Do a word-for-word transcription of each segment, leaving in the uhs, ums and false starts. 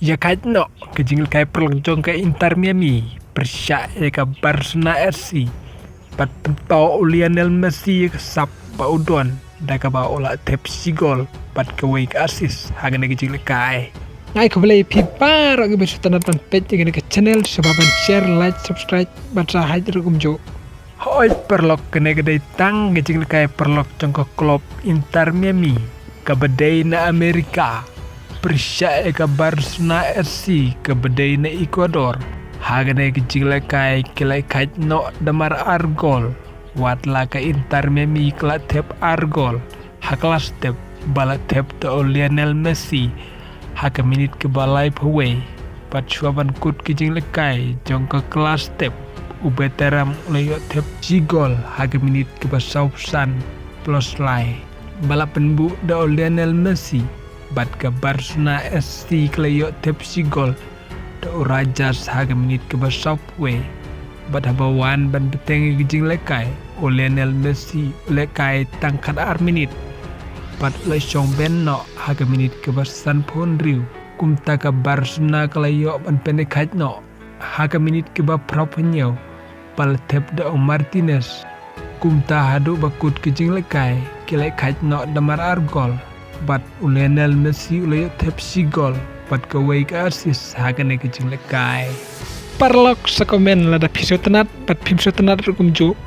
Ïa kait noh ka jinglehkai paralok jong ka Inter Miami pyrshah ïa ka Barcelona F C bad pynpaw u Lionel Messi ïa ka sap ba u don da kaba u la thep shi gol bad kawei ka assist ha kane ka jinglehkai. Ngai khublei phi baroh kiba sngewtynnat ban peit ïa kane ka channel, sngewbha ban share, like, subscribe bad sa hait ruh kumjuh. Hooid paralok, kane ka dei tang ka jinglehkai paralok jong ka club Inter Miami kaba dei na Amerika pyrshah ïa ka Barcelona F C kaba dei na Ecuador. Ha kane ka jinglehkai ki la kait noh da mar ar gol. Wat la ka Inter Miami ka la thep ar gol ha ka last step ba la thep da u Lionel Messi ha ka minit kaba laiphew wei. Bad shuwa ban kut ka jinglehkai jong ka last step, u Bellingham u la ïoh thep shi gol ha ka minit kaba sawphew san plus lai. Ba la pynbuh da u Lionel Messi bad ka Barcelona F C ka la ïoh thep shi gol da u Rajaz ha ka minit kaba sawphew wei. Bad haba wan ban bteng ïa ka jinglehkai, u Lionel Messi u lehkai tang khatar minit bad u la shong ben noh ha ka minit kaba sanphew hynriew. Kumta ka Barcelona ka la ïoh ban pynïakait noh ha ka minit kaba phraphew hynñiew ba la thep da u Martinez. Kumta haduh ba kut ka jinglehkai ki la kait noh da mar ar gol bad u Lionel Messi u la ïoh thep shi gol bad kawei ka assist ha kane ka jinglehkai. Paralok sa comment lada phi sngewtynnat bad phim sngewtynnat ruh kumjuh.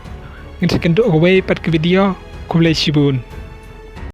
Ngin sa ïakynduh ha kawei pat ka video. Khublei shibun.